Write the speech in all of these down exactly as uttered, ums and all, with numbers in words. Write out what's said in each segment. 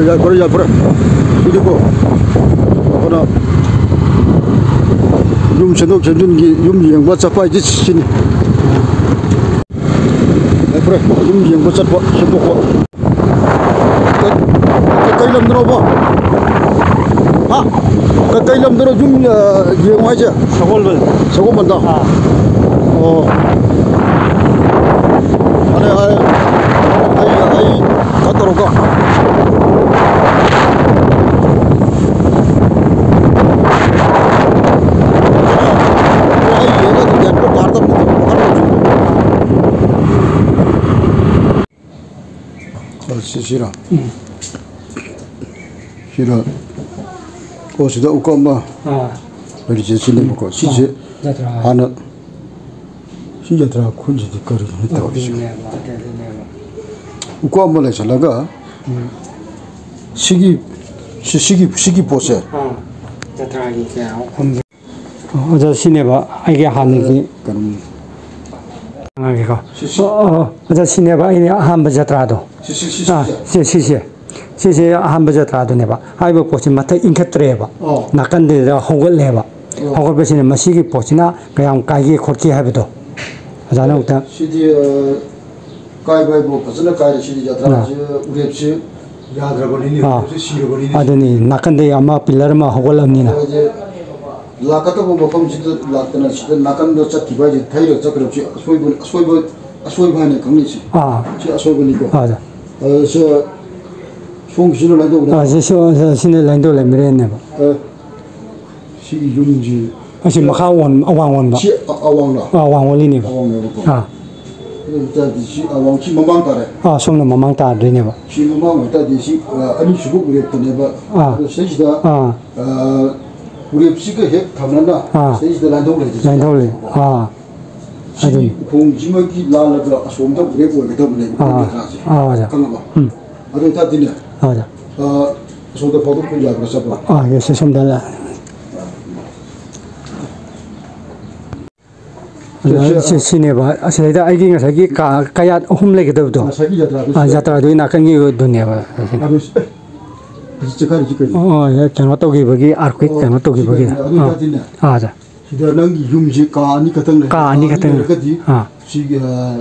ꯌꯥꯏꯐꯔꯦ, ꯌꯥꯏꯐꯔꯦ꯫ ꯁꯤꯗꯤꯀꯣ, ꯑꯩꯈꯣꯏꯅ ꯌꯨꯝ ꯁꯦꯝꯗꯣꯛ ꯁꯦꯝꯖꯤꯟꯒꯤ, ꯌꯨꯝ ꯌꯦꯡꯕ ꯆꯠꯄ ꯍꯥꯏꯁꯦ ꯁꯤꯅꯤ꯫ ꯌꯥꯏꯐꯔꯦ, ꯌꯨꯝ ꯌꯦꯡꯕ ꯆꯠꯄ, ꯁꯦꯝꯗꯣꯛꯄ꯫ ꯀꯩ, ꯀꯩ ꯂꯝꯗꯅꯣꯕ? ꯍꯥ? ꯀꯩ, ꯀꯩ ꯂꯝꯗꯅꯣ ꯌꯨꯝ, ꯑ, ꯌꯦꯡꯉꯨ ꯍꯥꯏꯁꯦ? ꯁꯒꯣꯜꯕꯟ꯫ ꯁꯒꯣꯜꯕꯟꯗ? ꯑꯥ꯫ ꯑꯣ꯫ ꯐꯔꯦ, ꯑꯩ, ꯑꯩ, ꯑꯩ ꯀꯩꯅꯣ ꯇꯧꯔꯒ꯫ ꯑꯩ ꯌꯦꯡꯉꯒ ꯑꯗꯨꯝ ꯌꯥꯏ, ꯄꯨꯂꯞ ꯇꯥꯔꯗꯕꯅꯤ꯫ ꯑꯣ, ꯁꯤ, ꯁꯤꯔꯣ? ꯎꯝ꯫ ꯁꯤꯔꯣ? ꯑꯣ, ꯁꯤꯗ ꯎꯀꯞ ꯑꯃ ꯑꯥ꯫ ꯂꯩꯔꯤꯁꯦ ꯁꯤꯅꯦꯕꯀꯣ꯫ ꯁꯤꯁꯦ ꯑꯥ, ꯖꯇ꯭ꯔꯥ꯫ ꯍꯥꯟꯅ ꯁꯤ ꯖꯇ꯭ꯔꯥ ꯈꯨꯟꯁꯤꯗꯤ ꯀꯔꯤꯅꯣ ꯇꯧꯔꯤꯁꯦ? ꯑꯗꯨꯅꯦꯕ, ꯑꯗꯨꯅꯦꯕ꯫ ꯎꯀꯣꯟ ꯑꯃ ꯂꯩꯁꯜꯂꯒ ꯎꯝ꯫ ꯁꯤꯒꯤ, ꯁꯤ-, ꯁꯤꯒꯤ, ꯁꯤꯒꯤ ꯄꯣꯠꯁꯦ꯫ ꯑꯥ, ꯖꯇ꯭ꯔꯥꯒꯤ ꯀꯌꯥ ꯍꯨꯝ-, ꯑꯣꯖꯥ, ꯁꯤꯅꯦꯕ ꯑꯩꯒꯤ ꯍꯥꯟꯅꯒꯤ ꯀꯩꯅꯣ꯫ ꯉꯥꯡꯒꯦꯀꯣ꯫ ꯁꯤ, ꯁꯤ꯫ ꯑꯣ, ꯑꯣ, ꯑꯣ꯫ ꯑꯣꯖꯥ, ꯁꯤꯅꯦꯕ ꯑꯩꯅ ꯑꯍꯥꯟꯕ ꯖꯇ꯭ꯔꯥꯗꯣ꯫ ꯁꯤ, ꯁꯤ, ꯁꯤ, ꯑꯥ, ꯁꯤꯁꯦ꯫ ꯁꯤ, ꯁꯤꯁꯦ꯫ ꯁꯤꯁꯦ ꯑꯍꯥꯟꯕ ꯖꯇ꯭ꯔꯥꯗꯨꯅꯦꯕ꯫ ꯍꯥꯏꯔꯤꯕ ꯄꯣꯠꯁꯤ ꯃꯊꯛ ꯏꯟꯈꯠꯇ꯭ꯔꯦꯕ꯫ ꯑꯣ꯫ ꯅꯥꯀꯟꯗꯨꯗ ꯍꯧꯒꯠꯂꯦꯕ꯫ ꯑꯣ꯫ ꯍꯧꯒꯠꯄꯁꯤꯅ ꯃꯁꯤꯒꯤ ꯄꯣꯠꯁꯤꯅ ꯀꯌꯥꯝ ꯀꯥꯏꯒꯦ ꯈꯣꯠꯀꯦ ꯍꯥꯏꯕꯗꯣ ꯑꯣꯖꯥꯅ ꯑꯃꯨꯛꯇ꯫ ꯁꯤꯗꯤ, ꯑ, ꯀꯥꯏꯕ ꯍꯥꯏꯕꯨ ꯐꯖꯅ ꯀꯥꯏꯔꯦ꯫ ꯁꯤꯗꯤ ꯖꯇ꯭ꯔꯥꯁꯤ, ꯑꯥ꯫ ꯎꯔꯦꯞꯁꯤ ꯌꯥꯗ꯭ꯔꯕꯅꯤꯅꯦ, ꯑꯥ꯫ ꯎꯔꯦꯞꯁꯤ ꯁꯤꯔꯕꯅꯤꯅꯦ꯫ ꯑꯗꯨꯅꯤ, ꯅꯥꯀꯟꯗꯩ ꯑꯃ ꯄꯤꯂꯔ ꯑꯃ ꯍꯧꯒꯠꯂꯕꯅꯤꯅ꯫ ꯑꯩꯈꯣꯏꯁꯦ ꯂꯥꯛꯀꯗꯧꯕ ꯃꯐꯝꯁꯤꯗ ꯂꯥꯛꯇꯅ ꯁꯤꯗ ꯅꯥꯀꯟꯗ ꯆꯠꯈꯤꯕ ꯍꯥꯏꯁꯦ, ꯊꯩꯔꯒ ꯆꯠꯈ꯭ꯔꯕꯁꯤ ꯑꯁꯣꯏꯕ, ꯑꯁꯣꯏꯕ, ꯑꯁꯣꯏꯕ ꯍꯥꯏꯅ ꯈꯪꯅꯩꯁꯦ꯫ ꯑꯥ꯫ ꯁꯤ ꯑꯁꯣꯏꯕꯅꯤꯀꯣ꯫ ꯑꯥ, ꯑꯣꯖꯥ꯫ ꯑ, ꯁꯤ ꯁꯣꯝꯒꯤꯁꯤꯅ ꯀꯃꯥꯏꯅ ꯇꯧꯕꯅꯣ? ꯑꯥ, ꯁꯤ, ꯁꯤ, ꯁꯤꯅ ꯂꯥꯏꯅꯤꯡꯊꯧ ꯂꯩꯃꯔꯦꯟꯅꯦꯕ꯫ ꯑ, ꯁꯤꯒꯤ ꯌꯨꯝꯁꯤ ꯑꯁꯤ ꯃꯈꯥ ꯑꯣꯟ-, ꯑꯋꯥꯡ ꯑꯣꯟꯕ꯫ ꯁꯤ ꯑ-, ꯑꯋꯥꯡꯂꯣ? ꯑꯥ, ꯑꯋꯥꯡ ꯑꯣꯜꯂꯤꯅꯦꯕ꯫ ꯑꯋꯥꯡꯅꯦꯕꯀꯣ꯫ ꯑꯥ꯫ ꯑꯗꯨ ꯑꯣꯏꯇꯥꯔꯗꯤ ꯁꯤ ꯑꯋꯥꯡ, ꯁꯤ ꯃꯃꯥꯡ ꯇꯥꯔꯦ꯫ ꯑꯥ, ꯁꯣꯝꯅ ꯃꯃꯥꯡ ꯇꯥꯗꯣꯏꯅꯦꯕ꯫ ꯁꯤ ꯃꯃꯥꯡ ꯑꯣꯏꯇꯥꯔꯗꯤ ꯁꯤ, ꯑ, ꯑꯅꯤꯁꯨꯕ ꯎꯔꯦꯞꯇꯅꯦꯕ꯫ ꯑꯥ꯫ ꯑꯗꯣ ꯁꯤꯗꯩꯁꯤꯗ, ꯑꯥ꯫ ꯑ, ꯎꯔꯦꯞꯁꯤꯒ ꯍꯦꯛ ꯊꯪꯅꯅ ꯑꯥ꯫ ꯁꯤꯗꯩꯁꯤꯗ ꯂꯥꯏꯅꯤꯡꯊꯧ ꯂꯩꯔꯤꯁꯦ꯫ ꯂꯥꯏꯅꯤꯡꯊꯧ ꯂꯩ꯫ ꯑꯥ꯫ ꯁꯤꯒꯤ ꯑꯗꯨꯅꯤ꯫ ꯎꯈꯣꯡꯁꯤꯃꯒꯤ ꯂꯥꯜꯂꯒ ꯑꯁꯣꯝꯗ ꯎꯔꯦꯞ ꯑꯣꯏꯒꯗꯕꯅꯦꯕ, ꯑꯥ꯫ ꯎꯈꯣꯡꯒꯤ ꯖꯒꯥꯁꯦ꯫ ꯑꯥ, ꯑꯣꯖꯥ꯫ ꯈꯪꯉꯕ? ꯎꯝ꯫ ꯑꯗꯨ ꯑꯣꯏꯇꯥꯔꯗꯤꯅꯦ, ꯑꯥ, ꯑꯣꯖꯥ꯫ ꯑ, ꯑꯁꯣꯝꯗ ꯐꯥꯎꯗꯣꯛꯄ ꯌꯥꯕ꯭ꯔꯥ ꯆꯠꯄ? ꯑꯥ, ꯌꯦꯁ, ꯁꯣꯝꯗ ꯂꯥ-, ꯁꯤ, ꯁꯤ, ꯁꯤ, ꯁꯤꯅꯦꯕ꯫ ꯑꯁꯤꯗꯩꯗ ꯑꯩꯒꯤ ꯉꯁꯥꯏꯒꯤ ꯀꯥ-, ꯀꯌꯥꯠ ꯑꯍꯨꯝ ꯂꯩꯒꯗꯕꯗꯣ꯫ ꯉꯁꯥꯏꯒꯤ ꯖꯇ꯭ꯔꯥꯗꯨ ꯑꯥ, ꯁꯤꯗ? ꯖꯇ꯭ꯔꯥꯗꯨꯒꯤ ꯅꯥꯀꯟꯒꯤ ꯑꯗꯨꯅꯦꯕ꯫ ꯑꯗꯨ ꯁꯤ-, ꯑꯦ, ꯍꯧꯖꯤꯛ ꯆꯦꯈꯥꯏꯔꯤꯁꯤ ꯀꯩꯅꯣ? ꯑꯣ, ꯀꯩꯅꯣ ꯇꯧꯈꯤꯕꯒꯤ, earthquake ꯑꯣ, ꯀꯩꯅꯣ ꯇꯧꯈꯤꯕꯒꯤ꯫ ꯁꯤ ꯀꯩꯅꯣ, ꯑꯗꯨ ꯑꯥ, ꯑꯣꯏꯇꯥꯔꯗꯤꯅꯦ, ꯑꯥ, ꯑꯣꯖꯥ꯫ ꯁꯤꯗ ꯅꯪꯒꯤ ꯌꯨꯝꯁꯤ ꯀꯥ ꯑꯅꯤꯈꯛꯇꯪ ꯂꯩ꯫ ꯀꯥ ꯑꯅꯤꯈꯛꯇꯪ꯫ ꯂꯩꯔꯒꯗꯤ ꯑꯥ꯫ ꯁꯤꯒꯤ, ꯑ,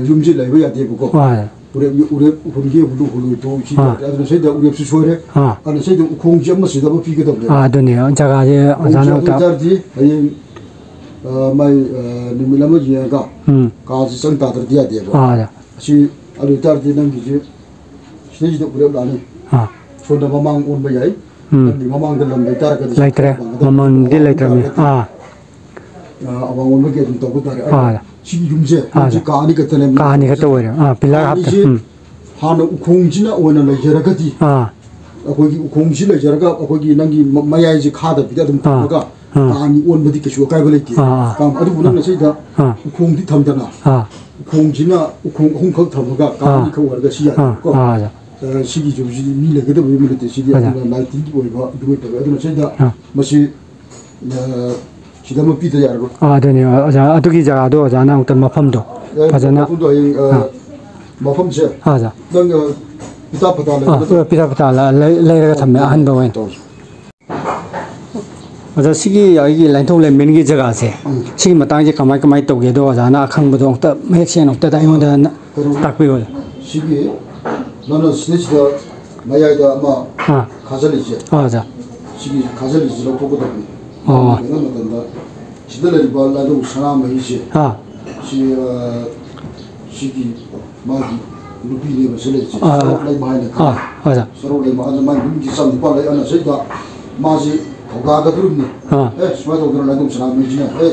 ꯌꯨꯝꯁꯤ ꯂꯩꯕ ꯌꯥꯗꯦꯕꯀꯣ꯫ ꯑꯥ꯫ ꯎꯔꯦꯞ, ꯎꯔꯦꯞ ꯎꯐꯝꯒꯤ ꯍꯨꯜꯂꯨ, ꯍꯨꯜꯂꯣꯏꯗ꯭ꯔꯣ ꯁꯤ ꯑꯥ꯫ ꯌꯥꯗꯦ꯫ ꯑꯗꯨꯅ ꯁꯤꯗ ꯎꯔꯦꯞꯁꯤ ꯁꯣꯏꯔꯦ꯫ ꯑꯥ꯫ ꯑꯗꯨꯅ ꯁꯤꯗ ꯎꯈꯣꯡꯁꯤ ꯑꯃ ꯁꯤꯗ ꯑꯃ ꯄꯤꯒꯗꯕꯅꯦ꯫ ꯑꯥ, ꯑꯗꯨꯅꯦ꯫ ꯖꯒꯥꯁꯦ ꯎꯈꯣꯡꯁꯤ ꯑꯣꯖꯥꯅ ꯑꯗꯨ ꯑꯝꯇ ꯑꯣꯏꯇꯥꯔꯗꯤ ꯍꯌꯦꯡ, ꯑ, ꯃꯥꯏ, ꯑ, ꯅꯨꯃꯤꯠ ꯑꯃ ꯌꯦꯡꯉꯒ ꯎꯝ꯫ ꯀꯥꯁꯤ ꯆꯪ ꯇꯥꯗ꯭ꯔꯗꯤ ꯌꯥꯗꯦꯕ꯫ ꯑꯥ, ꯑꯣꯖꯥ꯫ ꯑꯁꯤ ꯑꯗꯨ ꯑꯣꯏꯇꯥꯔꯗꯤ ꯅꯪꯒꯤꯁꯦ ꯁꯤꯗꯩꯁꯤꯗ ꯎꯔꯦꯞ ꯂꯥꯛꯑꯅꯤ꯫ ꯑꯥ꯫ ꯁꯣꯝꯗ ꯃꯃꯥꯡ ꯑꯣꯟꯕ ꯌꯥꯏ꯫ ꯎꯝ꯫ ꯅꯪꯒꯤ ꯃꯃꯥꯡꯗ ꯂꯝ ꯂꯩꯇꯥꯔꯒꯗꯤ ꯂꯩꯇ꯭ꯔꯦ꯫ ꯁꯣꯝꯗ ꯃꯃꯥꯡꯗ ꯃꯃꯜꯗꯤ ꯂꯩꯇ꯭ꯔꯕꯅꯤ꯫ ꯂꯩꯇꯥꯔꯒꯗꯤ, ꯑꯥ꯫ ꯑ, ꯑꯋꯥꯡ ꯑꯣꯟꯕꯒꯤ ꯑꯗꯨꯝ ꯇꯧꯕ ꯇꯥꯔꯦ꯫ ꯑꯥ꯫ ꯁꯤꯒꯤ ꯌꯨꯝꯁꯦ, ꯑꯥ꯫ ꯌꯨꯝꯁꯦ ꯀꯥ ꯑꯅꯤ ꯈꯛꯇꯅꯦ꯫ ꯀꯥ ꯑꯅꯤ ꯈꯛꯇ ꯑꯣꯏꯔꯦ꯫ ꯑꯥ, pillar ꯍꯥꯞꯇꯦ꯫ ꯑꯅꯤꯁꯦ ꯎꯝ꯫ ꯍꯥꯟꯅ ꯎꯈꯣꯡꯁꯤꯅ ꯑꯣꯏꯅ ꯂꯩꯖꯔꯒꯗꯤ, ꯑꯥ꯫ ꯑꯩꯈꯣꯏꯒꯤ ꯎꯈꯣꯡꯁꯤ ꯂꯩꯖꯔꯒ ꯑꯩꯈꯣꯏꯒꯤ ꯅꯪꯒꯤ ꯃ-, ꯃꯌꯥꯏꯁꯦ ꯈꯥꯗꯕꯤꯗ ꯑꯗꯨꯝ ꯑꯥ꯫ ꯊꯝꯃꯒ ꯑꯥ꯫ ꯀꯥ ꯑꯅꯤ ꯑꯣꯟꯕꯗꯤ ꯀꯩꯁꯨ ꯑꯀꯥꯏꯕ ꯂꯩꯇꯦ꯫ ꯑꯥ, ꯑꯥ꯫ ꯀꯥ-, ꯑꯗꯨꯕꯨ ꯅꯪꯅ ꯑꯥ꯫ ꯁꯤꯗ ꯑꯥ꯫ ꯎꯈꯣꯡꯗꯤ ꯊꯝꯗꯅ, ꯑꯥ꯫ ꯎꯈꯣꯡꯁꯤꯅ ꯎꯈꯣꯡ ꯑꯍꯨꯝꯈꯛ ꯊꯝꯃꯒ ꯀꯥ ꯑꯥ꯫ ꯑꯅꯤꯈꯛ ꯑꯣꯏꯔꯒ ꯁꯤ ꯑꯥ, ꯌꯥꯏꯀꯣ꯫ ꯑꯥ, ꯑꯣꯖꯥ꯫ ꯑ, ꯁꯤꯒꯤ ꯌꯨꯝꯁꯤꯗꯤ ꯃꯤ ꯂꯩꯒꯗꯕ ꯌꯨꯝ ꯅꯠꯇꯦ꯫ ꯁꯤꯗꯤ ꯑꯣꯖꯥ꯫ ꯑꯗꯨꯅ ꯂꯥꯏ ꯇꯤꯟꯒꯤ ꯑꯣꯏꯕ ꯑꯗꯨꯃꯥꯏꯅ ꯇꯧꯋꯦ꯫ ꯑꯗꯨꯅ ꯁꯤꯗ ꯑꯥ꯫ ꯃꯁꯤ, ꯑ, ꯁꯤꯗ ꯑꯃ ꯄꯤꯗ ꯌꯥꯔꯔꯣꯏ꯫ ꯑꯥ, ꯑꯗꯨꯅꯦ, ꯑꯣꯖꯥ꯫ ꯑꯗꯨꯒꯤ ꯖꯒꯥꯗꯣ ꯑꯣꯖꯥꯅ ꯑꯃꯨꯛꯇ ꯃꯐꯝꯗꯣ ꯑꯦ, ꯐꯖꯅ ꯃꯐꯝꯗꯣ ꯍꯌꯦꯡ, ꯑ, ꯑꯥ꯫ ꯃꯐꯝꯁꯦ ꯑꯥ, ꯑꯣꯖꯥ꯫ ꯅꯪ, ꯑ, ꯄꯤꯇꯥ ꯄꯇꯥ ꯂꯩꯕ ꯑꯥ, ꯅꯠꯇ꯭ꯔꯣ? ꯄꯤꯇꯥ ꯄꯇꯥ ꯂ-, ꯂꯩ-, ꯂꯩꯔꯒ ꯊꯝꯃꯦ, ꯇꯧꯁꯤ꯫ ꯑꯍꯟꯕ ꯑꯣꯏꯅ꯫ ꯇꯧꯁꯤ꯫ ꯑꯣꯖꯥ, ꯁꯤꯒꯤ ꯑꯩꯒꯤ ꯂꯥꯏꯅꯤꯡꯊꯧ ꯂꯩꯃꯔꯦꯟꯒꯤ ꯖꯒꯥꯁꯦ, ꯎꯝ꯫ ꯁꯤꯒꯤ ꯃꯇꯥꯡꯁꯦ ꯀꯃꯥꯏ, ꯀꯃꯥꯏ ꯇꯧꯒꯦꯗꯣ ꯑꯣꯖꯥꯅ ꯑꯈꯪꯕꯗꯣ ꯑꯃꯨꯛꯇ ꯃꯌꯦꯛ ꯁꯦꯡꯅ ꯑꯃꯨꯛꯇ ꯑꯩꯉꯣꯟꯗ ꯅ-, ꯀꯩꯅꯣ, ꯇꯥꯛꯄꯤꯌꯨ꯫ ꯁꯤꯒꯤ ꯅꯪꯅ ꯁꯤꯗꯩꯁꯤꯗ ꯃꯌꯥꯏꯗ ꯑꯃ ꯑꯥ꯫ ꯈꯥꯖꯤꯜꯂꯤꯁꯦ, ꯑꯥ, ꯑꯣꯖꯥ꯫ ꯁꯤꯒꯤ ꯈꯥꯖꯤꯜꯂꯤꯁꯦ ꯂꯧꯊꯣꯛꯀꯗꯕꯅꯤ꯫ ꯑꯣ꯫ ꯀꯩꯅꯣ ꯃꯇꯝꯗ ꯁꯤꯗ ꯂꯩꯔꯤꯕ ꯂꯥꯏꯅꯤꯡꯊꯧ ꯁꯅꯥꯃꯍꯤꯁꯦ, ꯑꯥ꯫ ꯁꯤ, ꯑ, ꯁꯤꯒꯤ ꯃꯥꯒꯤ ꯅꯨꯄꯤꯅꯦꯕ ꯁꯤ ꯂꯩꯔꯤꯁꯦ꯫ ꯑꯥ꯫ ꯁꯔꯣꯛ ꯂꯩꯃ ꯍꯥꯏꯅ ꯈꯪꯅꯩ꯫ ꯑꯥ, ꯑꯣꯖꯥ꯫ ꯁꯔꯣꯛ ꯂꯩꯃ, ꯑꯗꯨ ꯃꯥꯒꯤ ꯅꯨꯄꯤꯒꯤ ꯏꯆꯥ ꯅꯨꯄꯥ ꯂꯩ, ꯑꯗꯨꯅ ꯁꯤꯗ ꯃꯥꯁꯤ ꯊꯧꯗꯥꯒꯗꯧꯔꯤꯕꯅꯤ꯫ ꯑꯥ꯫ ꯑꯦ, ꯁꯨꯃꯥꯏꯅ ꯇꯧꯗꯅ ꯂꯥꯏꯅꯤꯡꯊꯧ ꯁꯅꯥꯃꯍꯤꯁꯤꯅ, ꯑꯦ,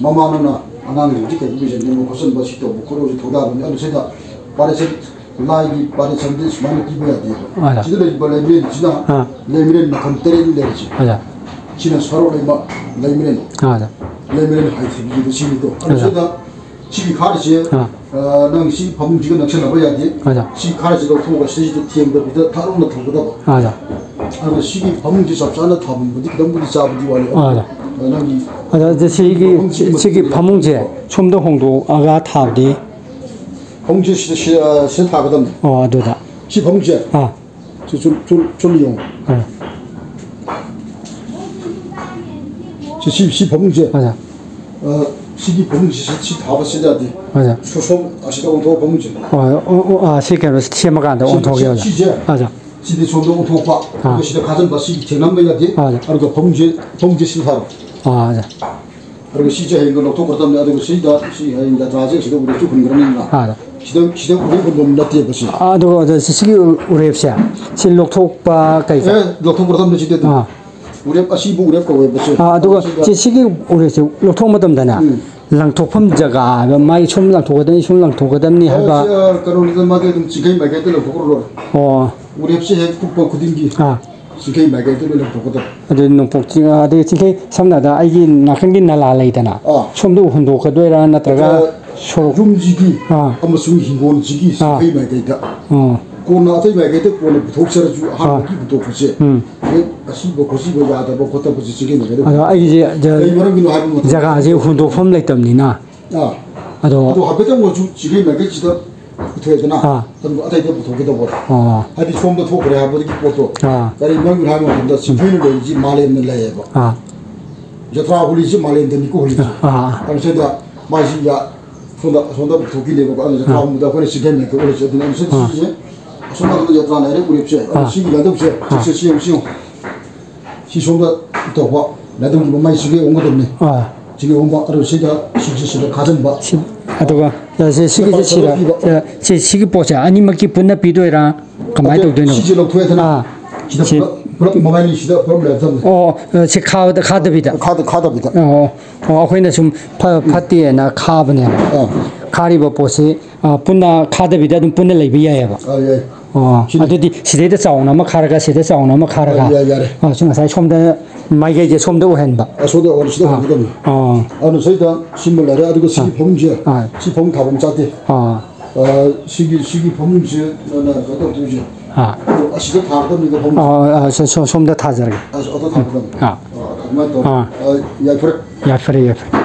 ꯃꯃꯥ ꯅꯪꯅ ꯑꯉꯥꯡꯁꯤꯡꯁꯤ ꯀꯩꯒꯨꯝꯕ ꯌꯦꯡꯁꯤꯟꯕ ꯈꯣꯠꯆꯟꯕ ꯁꯤ ꯇꯧꯕ ꯈꯣꯠꯂꯣꯁꯤ ꯊꯧꯗꯥꯕꯅꯤ꯫ ꯑꯗꯨ ꯁꯤꯗ ꯄꯥꯔꯤꯁꯠ, ꯂꯥꯏꯒꯤ ꯄꯥꯔꯤꯁꯠꯇꯤ ꯁꯨꯃꯥꯏꯅ ꯄꯤꯕ ꯌꯥꯗꯦꯕ꯫ ꯑꯣꯖꯥ꯫ ꯁꯤꯗ ꯂꯩꯔꯤꯕ ꯂꯩꯃꯔꯦꯟꯁꯤꯅ ꯑꯥ꯫ ꯂꯩꯃꯔꯦꯟ ꯃꯈꯜ ꯇꯔꯦꯠꯅꯤ ꯂꯩꯔꯤꯁꯦ꯫ ꯑꯣꯖꯥ꯫ ꯁꯤꯅ ꯁꯔꯣꯛ ꯂꯩꯃ ꯂꯩꯃꯔꯦꯟ꯫ ꯑꯣꯖꯥ꯫ ꯂꯩꯃꯔꯦꯟ ꯍꯥꯏꯊꯤꯕꯤꯗꯣ ꯁꯤꯅꯤꯗꯣ꯫ ꯑꯗꯨ ꯑꯣꯖꯥ꯫ ꯁꯤꯗ ꯁꯤꯒꯤ ꯈꯥꯔꯤꯁꯦ, ꯑꯥ꯫ ꯑ, ꯅꯪ ꯁꯤ ꯐꯃꯨꯡꯁꯤꯒ ꯅꯛꯁꯟꯅꯕ ꯌꯥꯗꯦ꯫ ꯑꯣꯖꯥ꯫ ꯁꯤ ꯈꯥꯔꯤꯁꯦ ꯂꯧꯊꯣꯛꯑꯒ ꯁꯤꯗꯩꯁꯤꯗ ꯊꯦꯡꯗꯕꯤꯗ ꯊꯥꯗꯣꯛꯅ ꯊꯝꯒꯗꯕ꯫ ꯑꯣꯖꯥ꯫ ꯑꯗꯨꯅ ꯁꯤꯒꯤ ꯐꯃꯨꯡꯁꯤ ꯆꯞ ꯆꯥꯅ ꯊꯝꯕꯗꯤ ꯈꯤꯇꯪꯕꯨꯗꯤ ꯆꯥꯕꯗꯤ ꯋꯥꯠꯂꯤ꯫ ꯑꯣꯖꯥ꯫ ꯑ, ꯅꯪꯒꯤ ꯑꯣꯖꯥ, ꯑꯗꯨ ꯁꯤꯒꯤ, ꯐꯃꯨꯡꯁꯤꯒꯤ ꯁꯤꯒꯤ ꯃꯇꯨꯡꯗ ꯐꯃꯨꯡꯁꯦ ꯁꯣꯝꯗ ꯍꯣꯡꯗꯣꯛꯑꯒ ꯊꯥꯕꯗꯤ? ꯐꯃꯨꯡꯁꯦ ꯁꯤꯗ, ꯁꯤꯗ, ꯁꯤꯗ ꯊꯥꯒꯗꯕꯅꯤ꯫ ꯑꯣ, ꯑꯗꯨꯗ꯫ ꯁꯤ ꯐꯃꯨꯡꯁꯦ? ꯑꯥ꯫ ꯆꯨꯜ-, ꯆꯨꯜ-, ꯆꯨꯜ ꯌꯦꯡꯉꯣ꯫ ꯑꯥ꯫ ꯁꯤ, ꯁꯤ, ꯁꯤ ꯐꯃꯨꯡꯁꯦ꯫ ꯑꯣꯖꯥ꯫ ꯑ, ꯁꯤꯒꯤ ꯐꯃꯨꯡꯁꯤ, ꯁꯤ, ꯁꯤ ꯊꯥꯕ ꯁꯤ ꯌꯥꯗꯦ꯫ ꯑꯣꯖꯥ꯫ ꯁꯣ-, ꯁꯣꯝ ꯑꯁꯤꯗ ꯑꯣꯟꯊꯣꯛꯑꯣ ꯐꯃꯨꯡꯁꯦ꯫ ꯑꯣ, ꯑꯣ, ꯑꯣ, ꯑꯥ, ꯁꯤ ꯀꯩꯅꯣ ꯁꯦꯝꯃꯀꯥꯟꯗ ꯁꯤ, ꯑꯣꯟꯊꯣꯛꯀꯦ, ꯁꯤ, ꯑꯣꯖꯥ꯫ ꯁꯤꯁꯦ꯫ ꯑꯣꯖꯥ꯫ ꯁꯤꯗꯤ ꯁꯣꯝꯗ ꯑꯣꯟꯊꯣꯛꯄ꯫ ꯑꯥ꯫ ꯑꯗꯨꯒ ꯁꯤꯗ ꯈꯥꯖꯤꯟꯕ, ꯁꯤ ꯊꯦꯡꯅꯝꯕ ꯌꯥꯗꯦ꯫ ꯑꯣꯖꯥ꯫ ꯑꯗꯨꯒ ꯐꯃꯨꯡꯁꯦ, ꯐꯃꯨꯡꯁꯦ ꯁꯤꯗ ꯊꯥꯔꯣ꯫ ꯑꯥ, ꯑꯣꯖꯥ꯫ ꯑꯗꯨꯒ ꯁꯤꯁꯦ ꯍꯌꯦꯡ ꯂꯧꯊꯣꯛꯈ꯭ꯔꯗꯕꯅꯦ꯫ ꯑꯗꯨꯒ ꯁꯤꯗ, ꯁꯤ ꯍꯌꯦꯡ ꯖꯇ꯭ꯔꯥꯁꯦ ꯁꯤꯗ ꯎꯔꯦꯞꯁꯨ ꯍꯨꯟꯈ꯭ꯔꯅꯤꯗꯅ꯫ ꯑꯥ꯫ ꯁꯤꯗ, ꯁꯤꯗ ꯎꯔꯦꯞ ꯍꯨꯟꯐꯝ ꯅꯠꯇꯦꯕ ꯁꯤ꯫ ꯑꯥ, ꯑꯗꯨꯒ ꯑꯣꯖꯥ, ꯁꯤ, ꯁꯤꯒꯤ ꯎꯔꯦꯞꯁꯦ, ꯁꯤ ꯂꯧꯊꯣꯛꯄ ꯀꯩꯀꯥ? ꯑꯦ, ꯂꯧꯊꯣꯛꯈ꯭ꯔꯗꯕꯅꯦ ꯁꯤꯗꯤ ꯑꯗꯨꯝ꯫ ꯑꯥ꯫ ꯎꯔꯦꯞ, ꯑꯁꯤꯕꯨ ꯎꯔꯦꯞ ꯀꯧꯋꯦꯕ ꯁꯤ꯫ ꯑꯥ, ꯑꯗꯨꯒ ꯁꯤꯗ ꯁꯤ, ꯁꯤꯒꯤ ꯎꯔꯦꯞꯁꯦ ꯂꯧꯊꯣꯛꯄ ꯃꯇꯝꯗꯅꯦ, ꯎꯝ꯫ ꯂꯪꯊꯣꯛꯐꯝ ꯖꯒꯥ ꯍꯥꯏꯕ, ꯃꯥꯒꯤ ꯁꯨꯝ ꯂꯪꯊꯣꯛꯀꯗꯕꯅꯤ, ꯁꯨꯝ ꯂꯪꯊꯣꯛꯀꯗꯕꯅꯤ ꯑꯦ, ꯍꯥꯏꯕ꯫ ꯁꯤ, ꯑ, ꯀꯩꯅꯣꯅꯤꯗ, ꯃꯥꯗꯤ ꯑꯗꯨꯝ ꯆꯤꯡꯈꯩ ꯃꯥꯏꯀꯩꯗ ꯂꯪꯊꯣꯛꯈ꯭ꯔ ꯂꯣꯏꯔꯦ꯫ ꯑꯣ꯫ ꯎꯔꯦꯞꯁꯦ ꯍꯦꯛ ꯀꯨꯞꯄ ꯈꯨꯗꯤꯡꯒꯤ ꯑꯥ꯫ ꯆꯤꯡꯈꯩ ꯃꯥꯏꯀꯩꯗ ꯂꯣꯏ ꯂꯪꯊꯣꯛꯀꯗꯕ꯫ ꯑꯗꯨ ꯅꯣꯡꯄꯣꯛ ꯆꯤꯡ, ꯑꯗꯒꯤ ꯆꯤꯡꯈꯩ, ꯁꯝꯅ ꯍꯥꯏꯔꯕꯗ ꯑꯩꯒꯤ ꯅꯥꯀꯟꯒꯤ ꯅꯂꯥ ꯂꯩꯗꯅ, ꯑꯥ꯫ ꯁꯣꯝꯗ ꯍꯨꯟꯗꯣꯛꯀꯗꯣꯏꯔꯥ ꯅꯠꯇ꯭ꯔꯒ ꯑꯗ ꯁꯣꯔꯣꯛ? ꯌꯨꯝꯁꯤꯒꯤ ꯑꯥ꯫ ꯑꯃꯁꯨꯡ ꯍꯤꯡꯒꯣꯜꯁꯤꯒꯤ ꯑꯥ꯫ ꯆꯤꯡꯈꯩ ꯃꯥꯏꯀꯩꯗ꯫ ꯑꯥ꯫ ꯀꯣꯟꯅ ꯑꯇꯩ ꯃꯥꯏꯀꯩꯗ ꯀꯣꯟꯅ ꯄꯨꯊꯣꯛꯆꯔꯁꯨ ꯑꯍꯥꯟꯕꯒꯤ ꯑꯥ꯫ ꯍꯨꯟꯗꯣꯛꯄꯁꯦ ꯎꯝ꯫ ꯍꯦꯛ ꯑꯁꯤꯕ ꯈꯣꯠꯆꯤꯕ ꯌꯥꯗꯕ ꯈꯣꯠꯇꯕꯁꯦ ꯆꯤꯡꯈꯩ ꯃꯥꯏꯀꯩꯗ ꯑꯗꯣ ꯑꯩꯒꯤꯁꯦ ꯖ-, ꯀꯩ ꯃꯔꯝꯒꯤꯅꯣ ꯍꯥꯏꯕ ꯃꯇꯝꯗ ꯖꯒꯥꯁꯦ ꯍꯨꯟꯗꯣꯛꯐꯝ ꯂꯩꯇꯕꯅꯤꯅ꯫ ꯑꯥ꯫ ꯑꯗꯣ ꯑꯗꯣ ꯍꯥꯏꯐꯦꯠꯇꯪ ꯑꯣꯏꯔꯁꯨ ꯆꯤꯡꯈꯩ ꯃꯥꯏꯀꯩꯁꯤꯗ ꯄꯨꯊꯣꯛꯑꯦꯗꯅ, ꯑꯥ꯫ ꯑꯗꯨꯒ ꯑꯇꯩꯗ ꯄꯨꯊꯣꯛꯀꯗꯧꯕ꯫ ꯑꯥ꯫ ꯍꯥꯏꯗꯤ ꯁꯣꯝꯗ ꯊꯣꯛꯈ꯭ꯔꯦ ꯍꯥꯏꯕꯗꯒꯤ ꯄꯣꯠꯇꯣ꯫ ꯑꯥ꯫ ꯀꯔꯤ ꯃꯔꯝꯒꯤꯅꯣ ꯍꯥꯏꯕ ꯃꯇꯝꯗ ꯆꯤꯡꯈꯩꯅ ꯂꯩꯔꯤꯁꯤ ꯃꯥꯂꯦꯝꯅ ꯂꯩꯌꯦꯕ꯫ ꯑꯥ꯫ ꯖꯇ꯭ꯔꯥ ꯍꯨꯜꯂꯤꯁꯤ ꯃꯥꯂꯦꯝꯗꯅꯤꯀꯣ ꯍꯨꯜꯂꯤꯁꯤ꯫ ꯑꯥ꯫ ꯑꯗꯨ ꯁꯤꯗ ꯃꯥꯁꯤ ꯌꯥ-, ꯁꯣꯝꯗ, ꯁꯣꯝꯗ ꯄꯨꯊꯣꯛꯈꯤꯅꯦꯕꯀꯣ꯫ ꯑꯗꯨ ꯖꯇ꯭ꯔꯥ ꯑꯥ꯫ ꯍꯨꯟꯕꯗ ꯑꯩꯈꯣꯏꯅ ꯆꯤꯡꯈꯩ ꯃꯥꯏꯀꯩ ꯑꯣꯜꯂꯤꯁꯤ꯫ ꯑꯗꯨꯅ ꯑꯗꯨ ꯁꯤ-, ꯑꯥ꯫ ꯁꯤꯁꯦ ꯑꯁꯣꯝ ꯅꯥꯀꯟꯗ ꯖꯇ꯭ꯔꯥ ꯂꯩꯔꯦ ꯎꯔꯦꯞꯁꯦ꯫ ꯑꯗꯨ ꯑꯥ꯫ ꯁꯤꯒꯤ ꯂꯥꯏꯟꯗꯧꯁꯦ꯫ ꯑꯥ꯫ ꯁꯤ, ꯁꯤ, ꯁꯤ ꯌꯦꯡꯉꯨ, ꯁꯤ ꯌꯦꯡꯉꯨ꯫ ꯁꯤ ꯁꯣꯝꯗ ꯇꯧꯕ, ꯅꯥꯏꯇꯣꯝꯒꯤ ꯃꯃꯥꯏ ꯁꯤꯒꯩ ꯑꯣꯟꯒꯗꯕꯅꯤ꯫ ꯑꯥ꯫ ꯁꯤꯒꯩ ꯑꯣꯟꯕ, ꯑꯗꯨꯒ ꯁꯤꯗ, ꯁꯤꯁꯦ ꯁꯤꯗ ꯈꯥꯖꯤꯟꯕ꯫ ꯁꯤ, ꯑꯗꯨꯒ, ꯑ, ꯁꯤ, ꯁꯤꯒꯤꯁꯦ ꯁꯤꯗ ꯁꯤꯗ, ꯄꯤꯕ꯫ ꯑ, ꯁꯤ, ꯁꯤꯒꯤ ꯄꯣꯠꯁꯦ ꯑꯅꯤꯃꯛꯀꯤ ꯄꯨꯟꯅ ꯄꯤꯗꯣꯏꯔꯥ? ꯀꯃꯥꯏꯅ ꯑꯗꯨ ꯇꯧꯗꯣꯏꯅꯣ? ꯁꯤꯁꯦ ꯂꯧꯊꯣꯛꯑꯦꯗꯅ꯫ ꯑꯥ꯫ ꯁꯤꯗ ꯁꯤ ꯄꯨꯂꯞ, ꯄꯨꯂꯞ ꯃꯃꯥꯏꯅꯤ ꯁꯤꯗ ꯄꯨꯂꯞ ꯂꯩꯔꯗꯕꯅꯤ꯫ ꯑꯣ, ꯑ, ꯁꯤ ꯈꯥꯕꯗ, ꯈꯥꯗꯕꯤꯗ? ꯈꯥꯗ-, ꯈꯥꯗꯕꯤꯗ꯫ ꯑꯣ, ꯑꯣ, ꯑꯩꯈꯣꯏꯅ ꯁꯨꯝ ꯐ-, ꯐꯠꯇꯦꯅ ꯈꯥꯕꯅꯦꯕ꯫ ꯑꯥ꯫ ꯈꯥꯔꯤꯕ ꯄꯣꯠꯁꯤ ꯑ, ꯄꯨꯟꯅ ꯈꯥꯗꯕꯤꯗ ꯑꯗꯨꯝ ꯄꯨꯟꯅ ꯂꯩꯕ ꯌꯥꯏꯑꯕ꯫ ꯑ, ꯌꯥꯏ꯫ ꯑꯣ, ꯁꯤꯅꯤ꯫ ꯑꯗꯨꯗꯤ ꯁꯤꯗꯩꯗ ꯆꯥꯎꯅ ꯑꯃ ꯈꯥꯔꯒ, ꯁꯤꯗ ꯆꯥꯎꯅ ꯑꯃ ꯈꯥꯔꯒ꯫ ꯑ, ꯌꯥꯏ, ꯌꯥꯔꯦ꯫ ꯑ, ꯁꯤ ꯉꯁꯥꯏ ꯁꯣꯝꯗ ꯃꯥꯏꯀꯩꯁꯦ ꯁꯣꯝꯗ ꯑꯣꯏꯍꯟꯕ꯫ ꯑ, ꯁꯣꯝꯗ ꯑꯣꯏꯍꯟꯕ, ꯁꯤꯗ ꯑ꯫ ꯑꯣꯏꯍꯟꯒꯗꯕꯅꯤ꯫ ꯑ꯫ ꯑꯗꯨꯅ ꯁꯤꯗ ꯁꯤꯃ ꯂꯩꯔꯦ, ꯑꯗꯨꯒ ꯁꯤꯒꯤ ꯑ꯫ ꯐꯃꯨꯡꯁꯦ, ꯑ꯫ ꯁꯤ ꯐꯃꯨꯡ ꯊꯥꯐꯝ ꯆꯥꯗꯦ꯫ ꯑ꯫ ꯑ, ꯁꯤꯒꯤ, ꯁꯤꯒꯤ ꯐꯃꯨꯡꯁꯦ ꯅꯪꯅ ꯀꯩꯅꯣ ꯇꯧꯗꯣꯏꯁꯦ꯫ ꯑ꯫ ꯑꯗꯣ ꯑꯁꯤꯗ ꯊꯥꯒꯗꯕꯅꯤꯀꯣ ꯐꯃꯨꯡ꯫ ꯑ, ꯑ, ꯁꯣ-, ꯁꯣ-, ꯁꯣꯝꯗ ꯊꯥꯖꯔꯒꯦ꯫ ꯑ, ꯑꯗ ꯊꯥꯒꯗꯕꯅꯤ꯫ ꯑ꯫ ꯑ, ꯑꯗꯨꯃꯥꯏꯅ ꯇꯧꯔꯦ꯫ ꯑ꯫ ꯑ, ꯌꯥꯏꯐꯔꯦ꯫ ꯌꯥꯏꯐꯔꯦ, ꯌꯥꯏꯐꯔꯦ꯫